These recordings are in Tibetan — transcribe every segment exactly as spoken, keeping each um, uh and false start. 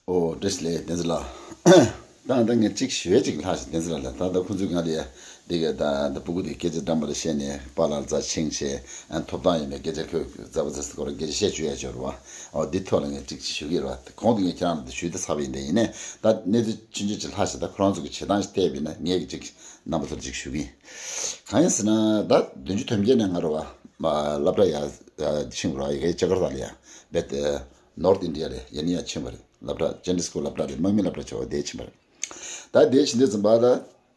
ཨོ་བཀྲ་ཤིས་བདེ་ལེགས། བསྟན་འཛིན་ལགས། ད་ད་ངས་གཅིག་ཞུ་ཡས་གཅིག་ལྷག་ཞིག་བསྟན་འཛིན་ལགས་ལ། ད་ད་ཁོང་ཚོས་ང་ལ་འདི་ག་ད་ད་སྤུ་གུ་དེ་སྐད་ཆ་འདྲ་མ་རེ་བཤད་ནས་པཱ་ལགས་རྩ་ཆེན་བྱས། ཨ་ཐོབ་ཐང་ཡོད་མེད་སྐད་ཆ། ཁོས་རྩ་བ་རྩ་སི་སྐོར་སྐད་ཆ་བཤད་བཅུག་ཡས་བྱོས་ར་བ། ཨོ་འདི་ཐོག་ལ་ངས་གཅིག་ཞུ་གི་ར་བ། གོང་དུ་ངས་ཁྱེད་རང་ལ་འདི་ཞུས་ཏེ་ཚར་བ་ཡིན། དེ་ཡིན་ནས་ད་གནས་ཚུལ་ཆུང་ཆུང་ཅིག་ལྷག་ཞིག་ད་ཁོ་རང་ཚོ་གི་བྱེད་སྟངས་ཤིག་བལྟས་པ་ཡིན་ན་ངས་གི་གཅིག་རྣམ་པ་ཚོར་གཅིག་ཞུ་གི་ཡིན། གང་ཡིན་ཟེར་ན་ད་བདུན་ཅུ་དོན་བརྒྱད་ནས་ང་ར་བ་སློབ་གྲྭ་ཡར་ཕྱིན་པ་ར་བ། ཡ་གི་ཇ་ཀར་ཏ་ལ་ཡ་བེད་North India ལ་ཡ་ནི་ཡ་ཕྱིན་པ་རེད། སློབ་གྲྭ་ཅན་ཌེ་སི་ཀུལ་སློབ་གྲྭ་རེད། དམག་མི་སློབ་གྲྭ་ཆེ་བ་དེ་ཕྱིན་པ་རེད། ད་དེ་ཕྱིན་དུས་ཙམ་པ་ལ་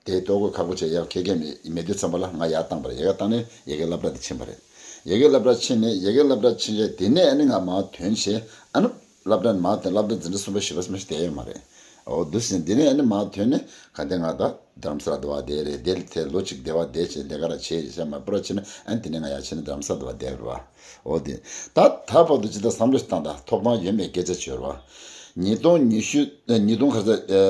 དེ་ལྟོ་གོས་ཁག་པོ་བྱས་ཡག་ཁེ་ཁེ་མེད་མེད་དུས་ཙམ་པ་ལ་ང་ཡར་བཏང་པ་རེད། ཡ་གི་བཏང་ནས་ཡ་གི་སློབ་གྲྭ་དེ་ཕྱིན་པ་རེད། ཡ་གི་སློབ་གྲྭ་ཕྱིན་ནས་ཡ་གི་སློབ་གྲྭ་ཕྱིན་རྗེས་དེ་ནས་ཨ་ནི་ང་མར་ཐོན་བྱས་ཨ་ནི་སློབ་གྲྭ་མར་ཐོན། སློབ་གྲྭ་འཛིན་གྲྭ་གསུམ་པ་བཞི་པ་གསུམ་པ་ཞིག་བསྡད་ཡོད་མ་རེད། འོ་འདུག་ཟིན་དེ་ནས་ཨ་ནི་མར་ཐོན་ནས་ག་འདྲ་ང་ད་རྡ་རམ་ས་ལ་དུ་བ་བསྡད་རེད། དེ་ལ་དེ་ལོ་གཅིག་དེ་བ་བསྡད་བྱས་ལས་ཀ་ར་བྱས་བྱས་མ་པུ་ར་ཕྱིན་ནས་ཨ་ནི་དེ་ནས་ང་ཡར་ཕྱིན་ནས་རྡ་རམ་ས་ལ་དུ་བ་བསྡད་རེད་བ། འོ་དེ། ད་ད་བར་དུ་ཇི་ལྟར་བསམ་བློ་བཏང་དང་ཐོབ་ཐང་ཡོད་མེད་སྐད་ཆ་བྱོས་ར་བ། ཉིས་སྟོང་ཉི་ཤུ་ཉིས་སྟོང་ག་ས་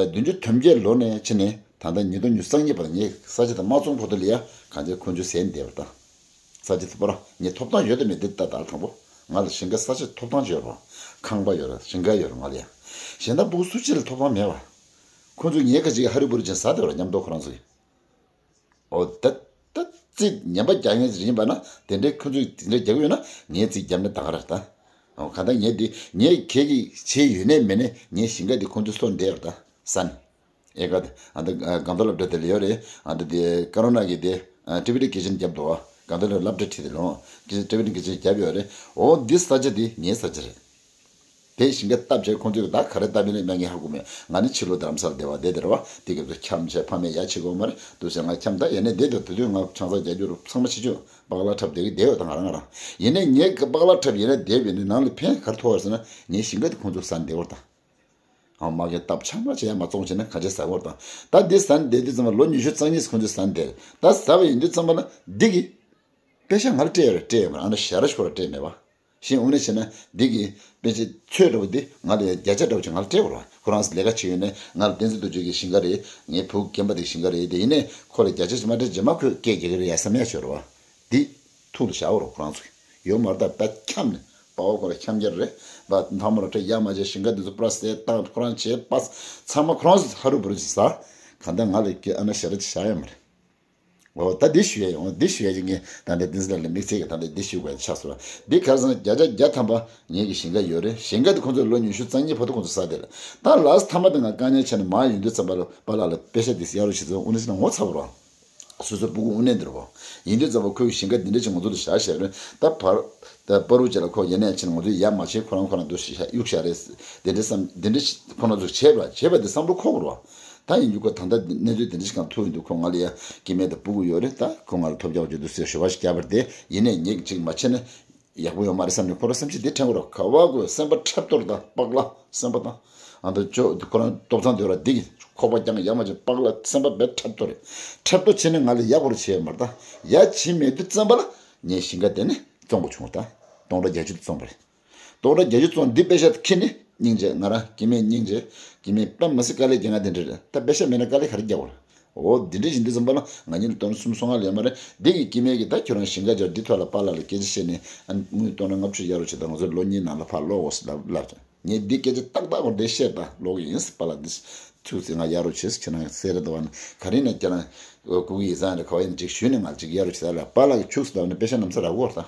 བདུན་ཅུ་དོན་བརྒྱད་ལོ་ནས་ཕྱིན་ནས་ད་ལྟ་ཉིས་སྟོང་ཉི་ཤུ་རྩ་གཉིས་བར་ངས་ས་ཆ་དང་དམག་ཚོང་བར་དུ་ལ་ཡ་གང་ཅི་ཁོང་ཚོའི་ཟས་འདེབས་པ་དང་། ས་ཆ་དེ་པུ་ར་ངས་ཐོབ་ཐང་ཡོད་དམ་མེད་དེ་ལྟ། ད་དང་པོ་ང་ལ་ཞིང་ཁ་ས་ཆ་ཐོབ་ཐང་ཡོད་ར། ཁང་པ་ཡོད་ར། ཞིང་ཁ་ཡོད་ར། ང་ལ་ཡ་གཞན་དག་སྤུ་གུ་སུ་གཅིག་ལ་ཐོབ་ཐང་མེད་བ། ཁོང་ཚོས་ངའི་ཁ་ཅིག་ཧ་རི་བུ་རི་ཅན་ཟ་དེ་བ་ར་མཉམ་དུ་ཁོ་རང་ཚོ་གི། འོ་ད་ད་རྩིས་ངན་པ་རྒྱག་མཁན་ཞིག་ཡིན་པ་ན་དེ་འདྲའི་ཁོ་ཚོས་དེ་འདྲ་རྒྱག་གི་ཡོད་ན་ངས་རྩིས་རྒྱབ་ནས་ད་ག་ར་ད། འོ་ག་ད་ངས་དེ་ངས་ཁྱེད་ཀྱིས་བྱས་ཡོད་ནའི་མེད་ནའི་ངས་ཞིང་ཁ་དེ་ཁོ་ཚོའི་སོ་འདེབས་ར་ད་ས་ནས། ཨེ་ག་དེ་ཨ་ད་སྒང་ཏོག་སློབ་གྲྭ་དེ་ལ་ཡོད་རེད། ཨ་ད་དེ་ཀ་རོ་ན་གི་དེ་ཊི་བི་ཊི་ཀི་ཅན་རྒྱབ་འདུག་བ། སྒང་ཏོག་སློབ་གྲྭ་ཁྲིད་དེ་ལོང་ཀི་ཊི་བི་ཊི་ཀི་ཅན་རྒྱབ་ཡོད་རེད། འོ་འདི་ས་ཆ་དེ་ངའི་ས་ཆ་རེད། དེ་ཞིང་ཁ་བཏབ་བྱས་ཁོང་ཚོས་ད་ག་རེ་བཏབ་ཡིན་ན་ངས་ཧ་གོ་མེད། ང་ནི་ཕྱི་ལོགས་རྡ་རམ་ས་ལ་བསྡད་པ་བསྡད་དེ་རེད་བ། དེ་སྐབས་སུ་འཁྱམ་བྱས་ཕ་མས་ཡ་བྱེད་དགོས་མ་རེད། འདུག་ཟེར་ང་འཁྱམ་ད་ཡ་ནས་བསྡད་དུས་དེ་དུས་ང་ཆང་ས་རྒྱག་རྒྱུ་རུ་ཚང་མ་བྱེད་རྒྱུ་པགས་ལག་འཁྲབ་བསྡད་ཀྱི་བསྡད་ཡོད་ད་ང་རང་ང་རང་། ཡིན་ནའི་ངས་པགས་ལག་འཁྲབ་ཡིན་ན་བསྡད་པ་ཡིན་ན་ནང་ལ་ཕན་ག་རེ་ཐོགས་པ་རེད་ཟེར་ན་ངའི་ཞིང་ཁ་དེ་ཁོང་ཚོས་ཟ་ནས་བསྡད་པ་རེད་ད། ཨ་མ་གིས་སྟབས་ཆག་མ་བྱས་ཡ་མ་བཙོང་བྱས་ན་ག་ཅི་ཟ་དགོས་རེད་ད། ད་འདི་ཟ་ནས་བསྡད་དུས་ཙམ་པ་ལོ་ཉི་ཤུ་རྩ་གཉིས་ཁོང་ཚོས་ཟ་ནས་བསྡད་ད་ཟ་བ་ཡིན་དུས་ཙམ་པ་ལ་འདི་གི་པེ་ཤ་ང་ལ་སྤྲད་ཡོད་རེད། སྤྲད་ཡོད་མ་རེད། ཨ་ན་ཞ་ར་ཤོ་ར་སྤྲད་མེད་བ། ཤིང་དངོས་གནས་བྱས་ན་འདི་གི་པེ་ཤ་ཚོད་འདྲ་བོ་འདི་ང་ལ་བརྒྱ་ཆ་འདྲ་བོ་ཅིག་ང་ལ་སྤྲད་དགོས་རེད་བ། ཁོ་རང་ལས་ཀ་བྱེད་ཡོད་ནས་ང་ལ་བསྟན་འཛིན་རྡོ་རྗེ་གི་ཞིང་ཁ་རེད། ངའི་བུ་རྒན་པ་དེ་ཞིང་ཁ་རེད། དེ་ཡིན་ནས་ཁོ་ལ་བརྒྱ་ཆ་ཞིག་མ་སྤྲད་རྗེས་མ་ཁོས་སྐད་རྒྱག་གི་རེད་ཡ་བསམ་ཡ་ཤོར་བ། འདི་ཐུགས་ལ་བཞག་རོགས། ཁོ་རང་ཚོ་ཡོད་མ་རེད་ད། ད་འཁྱམ་ནས་པ་བ་ཁོ་ར་འཁྱམ་རྒྱ་རེད་པ། མཐའ་མ་ར་ཁྲ་ཡ་མ་བྱས་ཞིང་ཁ་འདི་ཚོ་པུ་ར་སེ་བཏང་ཁོ་རང་བྱས་པ་ཚང་མ་ཁོ་རང་ཚོ་ཧ་རུ་བུ་རུ་ཟ། གང་ལྟར་ང་ལ་སྐད་ཨ་ན་ཞ་ར་ཅིག་བཞག་ཡོད་མ་རེད། འོ་ད་འདི་ཞུ་ཡ་ཡོང་འདི་ཞུ་ཡ་ཡིན་ངས་ད་ལྟ་འདི་ཚོ་ལ་དམིགས་བསལ་གྱི་ད་ལྟ་འདི་ཞུ་དགོས་ཆགས་སོང་། འདི་ག་རེ་ཟེར་ན་བརྒྱ་ཆ་བརྒྱ་ཐམ་པ་ངེད་ཀྱི་ཞིང་ཁ་ཡོད་རེད། ཞིང་ཁ་དེ་ཁོང་ཚོས་ལོ་ཉི་ཤུ་རྩ་གཉིས་བར་དུ་ཁོང་ཚོ་ཟ་བསྡད་རེད། ད་ལགས་མཐའ་མ་དེ་ང་དཀའ་ངལ་ཆེ་ནས་མར་ཡོང་དུས་ཙམ་པ་ལ་པཱ་ལགས་ལ་པེ་ཤ་དེ་གཡར་རོགས་བྱེད་ཚེ་དངོས་གནས་བྱས་ན་ངོ་ཚ་བོ་རེད། སོ་སོའི་སྤུ་གུ་དངོས་གནས་འདིར་བ། ཡིན་དུས་ཙམ་པ་ཁོའི་ཞིང་ཁ་འདི་འདྲ་ཅིག་ང་ཚོ་ལ་བཞག་བཞག་རེད། ད་བར་ད་བར་དུ་ཅིག་ལ་ཁོ་ཡིན་ནའི་ཕྱིན་ང་ཚོས་ཡ་མ་བྱེད། ཁོ་རང་ཁོ་རང་འདུག་ཞིག་གཡུག་བཞག་རེད། དེ་འདྲ་བསམ་དེ་འདྲ་ཁོ་རང་ཚོས་བྱས་པ་བྱས་པ་དེ་བསམ་བློ་འཁོར་དགོས་རེད་བ། ད་ཡིན་རྒྱུ་ཁོ་ད་ལྟ་གནས་ཚུལ་དེ་འདྲ་ཞིག་གང་ཐུག་ཡོང་དུས་ཁོ་ང་ལ་ཡ་སྐྱེ་དམན་དང་སྤུ་གུ་ཡོད་རེད། ད་ཁོ་ང་ལ་ཐོབ་རྒྱག་རྒྱུ་འདུག་ཟེར་ཞུ་བ་ཞིག་བརྒྱབ་པ་རེད། དེ་ཡིན་ནའི་ངེད་ཀྱིས་ཅིག་མ་བྱས་ན། ཡག་པོ་ཡོད་མ་རེད་བསམ་ནས་ཁོ་རང་སེམས་ཤིག་འདི་དྲན་དགོས་ར། ག་བ་དགོས་སེམས་པ་འཁྲབ་གཏོར་དང་པགས་ལ་སེམས་པ་དང་། ཨ་ད་ཅོ་འདི་ཁོ་རང་ཏོག་ཚང་འདི་ར་འདི་གི་ཁོག་པ་རྐྱང་ཡ་མ་ཅིག་པགས་ལ་སེམས་པ་བས་འཁྲབ་གཏོར་རེད། འཁྲབ་གཏོར་བྱས་ནས་ང་ལ་ཡག་པོ་ར་བྱས་ཡོད་མ་རེད་ད། ཡ་བྱས་མེད་དུས་ཙམ་པ་ལ་ངས་ཞིང་ཁ་དེ་ནས་བཙོང་དགོས་བྱུང་ད། སྟོང་ཕྲག་བརྒྱད་ཅུ་དེ་བཙོང་པ་རེད། སྟོང་ཕྲག་བརྒྱད་ཅུ་བཙོང་འདི་པེ་ཤ་དེ་ཁྱེར་ནས་སྙིང་རྗེ་ང་རང་སྐྱེ་དམན་སྙིང་རྗེ་སྐྱེ་དམན་དཔེ་མི་སྲིད་དཀའ་ལས་རྒྱག་ང་དེ་འདྲ་རེད། ད་པེ་ཤ་མེད་ན་དཀའ་ལས་ག་རེ་རྒྱག་དགོས་རེད། འོ་འདི་འདྲ་ཡིན་དུས་ཙམ་པ་ལ་ང་གཉིས་ལ་སྟོང་སུམ་སོ་ལྔ་ལས་མ་རེད། འདི་གི་སྐྱེ་དམན་གྱིས་ད་ཁྱོད་རང་ཞིང་ཁ་སྦྱར་འདི་ཐོག་ལ་པཱ་ལགས་ལ་སྐད་ཆ་བཤད་ནས་ཨ་དངུལ་སྟོང་ཕྲག་ལྔ་བཅུ་གཡར་རོགས་བྱེད་ད། ང་ཚོ་ལོ་གཉིས་ནང་ལ་ཕར་ལོག་འོ་ཟེར་ལབ་ལབ་ཀྱང་ངས་འདི་སྐད་ཆ་ཏག་ཏག་འོ་འདི་བཤད་ད་ལོག་གི་ཡིན་ཟེར། པཱ་ལགས་འདི་ཐུགས་ཟེར་ང་གཡར་རོགས་བྱེད་ཟེར། ཁྱེད་རང་གསལ་རེ་འདུག་བ་ན་ག་རེ་ན་ཁྱེད་རང་སྐུ་གི་ཡིག་ཚང་རེ་ག་བ་ཡིན་ཅིག་ཞུས་ནས་ང་ཅིག་གཡར་རོགས་བྱེད་ད་ལ། པཱ་ལགས་ཀྱིས་ཁྱུག་ཟེར་ལབ་ནས་པེ་ཤ་ནམ་ས་རག་གོ་ད།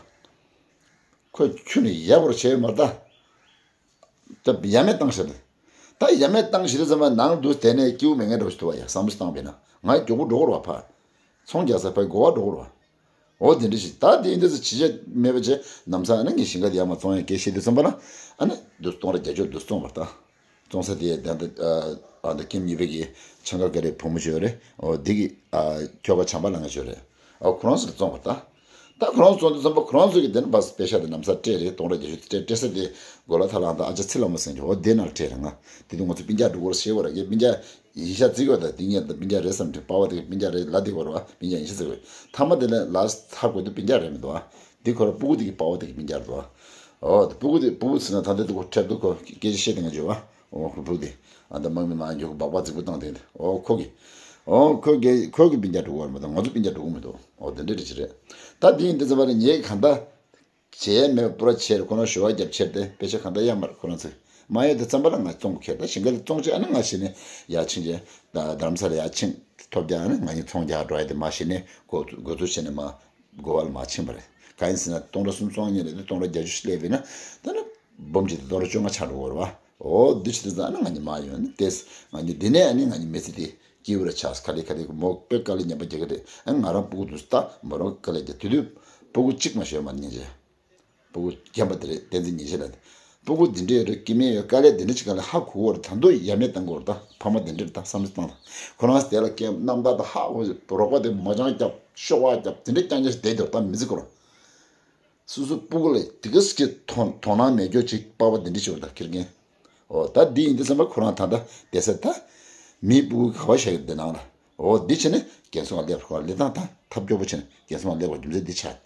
ཁོས་ཁྱོན་ནས་ཡག་པོ་བྱས་ཡོད་མ་རེད་ད། ད་ཡ་མེད་བཏང་ཤག་ད། ད་ཡ་མེད་བཏང་ཤི་རེད་ཙམ་པ་ནང་དུ་དེ་ནས་སྐྱིད་པོ་མེད་མཁན་འདྲ་བོ་ཞིག་ཐུག་པ་ཡ། བསམ་བློ་བཏང་བས་ན་ང་མགྱོགས་པོ་འགྲོ་དགོས་རེད་བ། ཕར་ཚོང་རྒྱག་ས་ཕར་གོ་བ་འགྲོ་དགོས་རེད་བ། འོ་དེ་འདྲ་ཞིག་ད་དེ་འདྲ་ཟེར་བྱེད་ཆ་མེད་པ་བྱས་ནམ་ས་ཨ་ནི་ངས་ཞིང་ཁ་དེ་ཡར་མར་བཙོང་ཡ་སྐད་བཤད་དུས་ཙམ་པ་ལ་ཨ་ནི་འདུག་སྟོང་ཕྲག་བརྒྱད་ཅུ་འདུག་བཙོང་བ་རེད་ད། བཙོང་ས་དེ་ད་ད་ཨ་ད་ཀེམ་གཉིས་པའི་གི་ཆང་ཁ་ག་རེ་བུ་མོ་ཅིག་ཡོད་རེད། འོ་འདི་གི་ཨ་ཁྱོ་ག་བྱམས་པ་ལབ་མཁན་ཅིག་ཡོད་རེད། ཨ་ཁོ་རང་ཚོ་ལ་བཙོང་བ་རེད་ད། ད་ཁོ་རང་ཚོ་བཙོང་དུས་ཙམ་པ་ཁོ་རང་ཚོ་གི་དེ་ནི་བ་པེ་ཤ་དེ་ནམ་ས་སྤྲད་རེད། སྟོང་ཕྲག་བརྒྱད་ཅུ་སྤྲད་སྤྲད་ས་དེ་གོ་ལ་ཐ་ལང་དང་ཨ་ཅག་ཚེ་ལྷ་མོ་ཟེར་མཁན་ཅིག་འོ་དེ་ནང་ལ་སྤྲད་རེད། ང་དེ་དུས་ང་ཚོ་སྤུན་ཀྱག་འགྲོ་དགོས་རེད་ཟེར་བ་རེད། ངས་སྤུན་ཀྱག་ཡིན་ཤག་བརྩི་གི་ཡོད་ད། དེ་ངས་ད་སྤུན་ཀྱག་རེད་བསམ་དྲན། པ་ཕ་དེ་གི་སྤུན་ཀྱག་རེད་ལབ་བསྡད་ཀྱི་ཡོད་རེད་བ། སྤུན་ཀྱག་ཡིན་ཤག་ཟེར་གི་ཡོད། མཐའ་མ་དེ་ལ་ལ་ཧ་གོ་དུས་སྤུན་ཀྱག་རེད་མི་འདུག་བ། འདི་ཁོ་ར་སྤུ་གུ་དེ་གི་པ་ཕ་དེ་གི་སྤུན་ཀྱག་རེད་བ། འོ་དེ་སྤུ་གུ་དེ་སྤུ་གུ་ཟེར་ན་ད་འདི་དུ་ཁོ་འཁྲབ་དུས་ཁོ་སྐད་ཆ་བཤད་དེ་ང་བརྗོད་བ། འོ་ཁོ་སྤུ་གུ་དེ་ཨ་ད་དམག་མི་མ་འཇོག་སྦག་སྦག་རྫིག་པོ་བཏང་དེ་འདི་འོ་ཁོ་གི་འོ་ཁོ་གི་ཁོ་གི་སྤུན་ཀྱག་འགྲོ་གི་ཡོད་རེད་མ་གཏོགས་ང་ཚོ་སྤུན་ཀྱག་འགྲོ་གི་མི་འདུག་འོ་དེ་འདྲ་རེད་ཅི་རེད། ད་དེ་ཡིན་དུས་ཙམ་པ་ལ་ངས་གང་ལྟར་བྱས་མེད་པ་པུ་ར་བྱས་རེད། ཁོ་རང་ཞུ་བ་རྒྱབ་ཕྱིར་ཏེ་པེ་ཤ་གང་ལྟར་ཡར་མར་ཁོ་རང་ཚོས་ མ་ཡོད་དེ་ཙམ་པ་ལ་ང་བཙོང་ཁེལ། ད་ཞིང་ཁ་ལ་བཙོང་བྱས་ཨ་ནི་ང་ཕྱིན་ནས་ཡར་ཕྱིན་བྱས། ད་རྡ་རམ་ས་ལ་ཡར་ཕྱིན་ཐོབ་རྒྱ་ཨ་ནི་ང་གཉིས་ཚོང་རྒྱག་འགྲོ་ཡ་དེ་མ་ཕྱིན་ནས་འགོ་འགོ་འཛུགས་བྱས་ནས་མ་གོ་བ་ལ་མ་ཕྱིན་པ་རེད། གང་ཡིན་ཟེར་ན་སྟོང་ཕྲག་གསུམ་བཙོང་མཁན་རེད་དེ་སྟོང་ཕྲག་བརྒྱད་ཅུ་ཞིག་སླེབས་པས་ན་ད་ནི་སྦོམ་གཅིག་དེ་སྟོང་ཕྲག་བཅོ་ལྔ་ཆགས་འགྲོ་གི་རེད་བ། འོ་འདི་ཕྱི་དེ་ཙང་ཨ་ནི་ང་གཉིས་མ་ཡོང་ནི་དེས་ང་གཉིས་འདི་ནས་ཨ་ནི་ང་གཉིས་མི་ཚེ་དེ་སྐྱིད་པོ་ར་ཆགས། ག་ལེ་ག་ལེ་མོ་དཔེ་དཀའ་ལས་ཉམས་པ་རྒྱག་གི་རེད། ཨ་ང་རང་སྤུ་གུ་འདུག་ད་མོ་རང་དཀའ་ལས་རྒྱག་དེ་དུས་སྤུ་གུ་གཅིག་མ་ཤོད་མ་ཉན་ཆེ། སྤུ་གུ་རྒན་པ་དེ་རེད། བསྟན་འཛིན་ཉིན་བྱེད་ལ། སྤུ་གུ་འདི་འདྲས་རེད། སྐྱེ་དམན་ཡོད་དཀའ་ལས་འདི་འདྲས་ཅིག་ག་ལ་ཧ་གོ་བར་ད་འདོད་ཡ་མེད་བཏང་དགོས་རེད། ད་ཕ་མ་འདི་འདྲས་ད་བསམ་བློ་བཏང་ད་ཁོ་རང་དེ་ལ་སྐྱེ་རྣམ་ཐར་ད་ཧ་གོ་རོགས་པ་དེ་མ་ཅང་རྒྱབ་ཤོག་བ་རྒྱབ་དེ་འདྲས་རྐྱང་རྐྱང་ཞིག་བསྡད་འདུག་ད་མི་ཚེ་ཁོ་རང་སོ་སོ་སྤུ་གུ་ལ་དེ་ག་སྐྱེ་དོ་དོ་སྣང་མེད་རྒྱུ་ཅིག་པ་བ་འདི་འདྲས་ཞིག་རེད། ད་ཁེར་རྐྱང་འོ་ད་འདི་ཡིན་དུས་ཙམ་པ་ཁོ་རང་ད་ལྟ་བསྡད་ས་ད་མིའི་སྤུ་གུ་ག་བ་བཞག་གི་འདི་ནང་ལ། འོ་འདི་བྱས་ནས་རྒན་གསོ་བ་སླེབས་ཁོ་ལས་སྟངས་དང་ཐབས་སྐྱོ་པོ་བྱས་ནས་རྒན་གསོ་བ་སླེབས་པ་རྒྱུ་མཚན་འདི་ཆགས།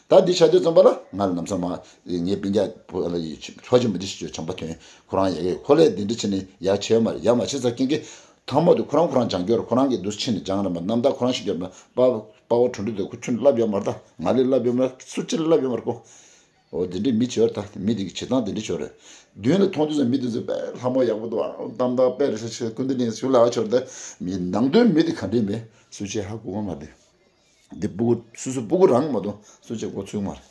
ད་འདི་ཆགས་དུས་ཙམ་པ་ལ་ང་ལ་ལམ་སང་མ་ངའི་སྤུན་ཀྱག་ཕོ་ལ་ཡི་ཕོ་ཆེན་པོ་འདི་ཞིག་བྱོས་བྱམས་པ་ཐོན་ཁོ་རང་ཡ་གི་ཁོ་ལས་འདི་འདྲ་བྱས་ནས་ཡ་བྱས་མ་རེད། ཡ་མ་བྱས་ཙང་རྐྱེན་གྱིས་ཐང་མ་དུ་ཁོ་རང་ཁོ་རང་སྦྱང་རྒྱུར་ཁོ་རང་གི་འདུ་ཕྱིན་ནས་སྦྱང་ར་མ་རྣམ་དག་ཁོ་རང་ཤེས་རྒྱུར་མ་པ་པ་བོ་གྲོང་འདུས་དུ་ཁོ་ཁྱོད་བསླབ་ཡོད་མ་རེད། ད་ང་ལས་བསླབ་ཡོད་མ་རེད། སུ་གཅིག་ལ་བསླབ་ཡོད་མ་རེད་ཁོ། འོ་དེ་འདྲའི་མི་བྱོས་ད། མི་དེ་གི་བྱེད་སྟངས་དེ་འདྲ་བྱོས་རེད། མདུན་ལ་མཐོང་དུས་ཙམ་མི་དེ་ཚོ་དཔེ་ལྷ་མོ་ཡག་པོ་འདུག་ཨ་གཏམ་དག་དཔེ་རེ་ཤ་ཤ་ཀུན་ཏུ་ནས་ཞུ་ལ་ཆོར་ད། མི་ནང་དོན་མི་དེ་ག་འདྲས་མེད་སུ་ཆེ་ཧ་གོ་གི་མ་རེད། འདི་སྤུ་གུ་སུ་སུ་སྤུ་གུ་རང་མ་གཏོགས་སུ་ཆེ་གོ་ཚུགས་མ་རེད།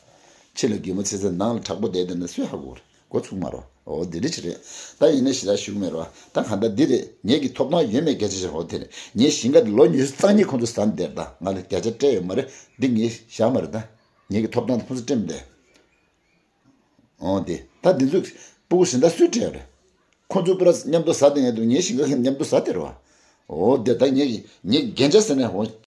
ཕྱི་ལ་གད་མོ་ཚིག་ཚིག་ནང་ལ་དྲག་པོ་བསྡད་བསྡད་ན་སུས་ཧ་གོ་རེད། གོ་ཚུགས་མ་རེད། འོ་དེ་འདྲ་ཅིག་རེད། ད་ཡིན་ན་ཞེ་དྲག་ཞུ་གི་མེད་རེད་བ། ད་གང་ལྟར་འདི་རེད། ངེད་ཀྱི་ཐོབ་ཐང་ཡོད་མེད་སྐད་ཆ་ཞིག་འོ་དེ་རེད། ངའི་ཞིང་ཁ་འདི་ལོ་ཉི་ཤུ་རྩ་གཉིས་ཁོང་ཚོ་ཟ་ནས་བསྡད་ད་ང་ལ་བརྒྱ་ཆ་སྤྲད་ཡོད་མ་རེད། འདི་ངས་བཞག་མ་རེད་ད། ངེད་ཀྱི་ཐོབ་ཐང་དེ་ཁོང་ཚོ་སྤྲད་མི་བསྡད། འོ་དེ་ད་འདི་ཚོ་སྤུ་གུ་གཞན་དག་སུས་སྤྲད་རེད། ཁོང་ཚོ་པུ་ར་མཉམ་དུ་ཟ་དེ་ངས་འདུག་ངའི་ཞིང་ཁ་མཉམ་དུ་ཟ་དེ་རེད་བ། འོ་དེ་ད་ངས་ངས་རྒྱན་ཆ་ཟེར་ནས་འོ་